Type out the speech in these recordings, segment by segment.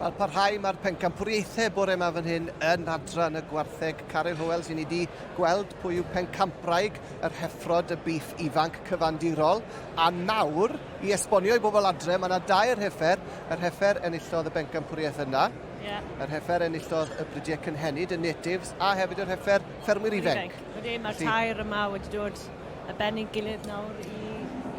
Wel, parhau mae'r pencampwriaethau bore yma fan hyn yn adran y gwartheg. Caryl Howells, i ni di gweld pwy yw pencampwraig yr heffrod y bîff ifanc cyfandirol. A nawr, i esbonio i bobl adre, mae yna dair heffer. Yr heffer enillodd y bencampwriaeth yna. Yeah. Yr heffer enillodd y bridiau cynhenid, y natives, a hefyd yr heffer ffermwyr ifanc. Ydy, mae'r tair yma wedi dod y ben ei gilydd nawr i,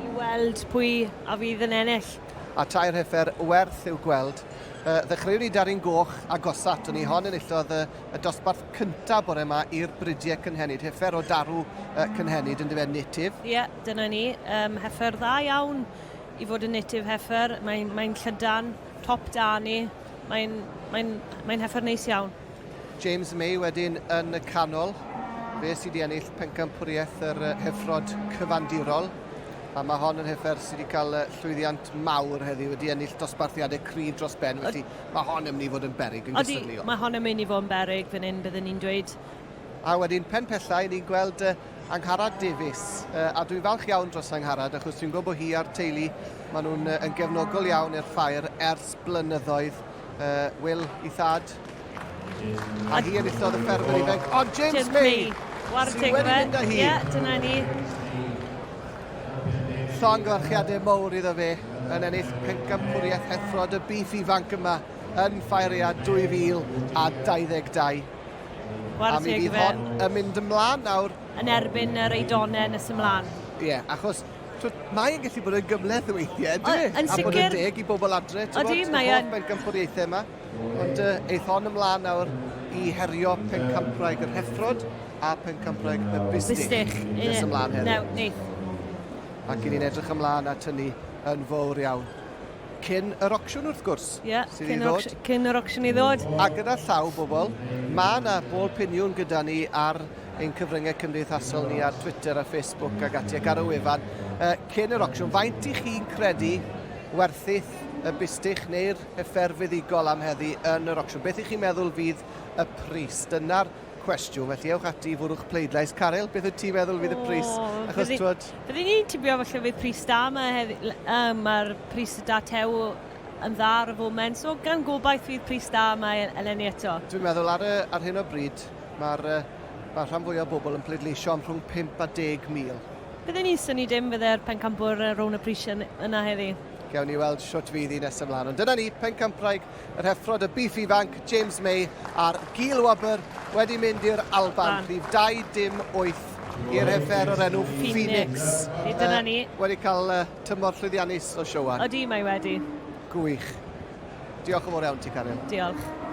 i weld pwy a fydd yn ennill. A tair heffer werth i'w gweld. Uh, ddechreuwn ni Darin Goch agosat, o'n i hon enillodd y, y dosbarth cyntaf bore yma i'r bridiau cynhenid, heffer o darw uh, cynhenid yn dyfe native. Ie, yeah, dyna ni. Um, heffer dda iawn i fod yn native heffer. Mae'n mae llydan, top da ni. Mae'n mae mae heffer neis iawn. James May wedyn yn y canol. Fe sydd wedi ennill pencampwriaeth yr heffrod cyfandirol. A mae hon yn heffer sydd wedi cael llwyddiant mawr heddiw, wedi ennill dosbarthiadau cryf dros ben, felly mae hon yn mynd i fod yn beryg yn gystadleuol. Mae hon yn mynd i fod yn beryg fan hyn, byddwn ni'n dweud. A wedyn pen pellau, ni'n gweld Angharad Davies, a dwi'n falch iawn dros Angharad, achos dwi'n gwybod bod hi a'r teulu, maen nhw'n yn gefnogol iawn i'r ffair ers blynyddoedd. Uh, Will, i thad. A hi enillodd y ffermwr ifanc. Ond James, James May, May. sydd wedi mynd â hi. Ie, dyna ni. Llongyfarchiadau mawr iddo fe yn ennill pencampwriaeth heffrod y bîff ifanc yma yn Ffair 2022. A mi fydd hon yn mynd ymlaen nawr. Yn erbyn yr Eidonau nes ymlaen. Ie, yeah, achos Twyd, mae e'n gallu bod yn gymhleth weithiau, ydy? Yn sicr. A bod yn deg i bobl adre, ti'n bod? Mae yn. Bencampwriaethau yma. Ond uh, eith hon ymlaen nawr i herio pencampwraig yr Heffrod a pencampwraig y Bistych. Bistych. Nes ymlaen heddiw. New, neith. Ac i ni'n edrych ymlaen at hynny yn fawr iawn. Cyn yr ocsiwn wrth gwrs, yeah, sydd cyn i ddod. Cyn yr ocsiwn i ddod. A gyda llaw, bobl, mae yna bôl piniwn gyda ni ar ein cyfryngau cymdeithasol ni ar Twitter a Facebook ac ati ac ar y wefan. Uh, cyn yr ocsiwn, faint i chi'n credu werthith y bustych neu'r heffer fuddugol am heddi yn yr ocsiwn? Beth i chi'n meddwl fydd y pris? Dyna'r cwestiwn, felly ewch ati i fwrw'ch pleidlais. Caryl, beth wyt ti'n meddwl fydd y pris? Achos, twod... Byddwn ni'n tybio falle fydd pris da yma heddi, um, mae'r pris da tew yn dda ar y foment, so gan gobaith fydd pris da yma eleni eto. Dwi'n meddwl ar, y, ar hyn o bryd, mae'r mae rhan fwyaf o bobl yn pleidleisio am rhwng 5 a 10 mil. Byddwn ni'n synnu dim fydde'r pencampwr rownd y pris yna heddi. Gewn ni weld shwt fydd hi nes ymlaen. Ond dyna ni, pencampwraig yr heffrod y bîff ifanc, James May, a'r gil wobr wedi mynd i'r Alban. Rhif 2 dim 8 i'r heffer o'r enw Phoenix. Phoenix. Dyna ni. Wedi cael uh, tymor llwyddiannus o Siwan. Odi, mae wedi. Gwych. Diolch yn fawr iawn ti, Caryl. Diolch.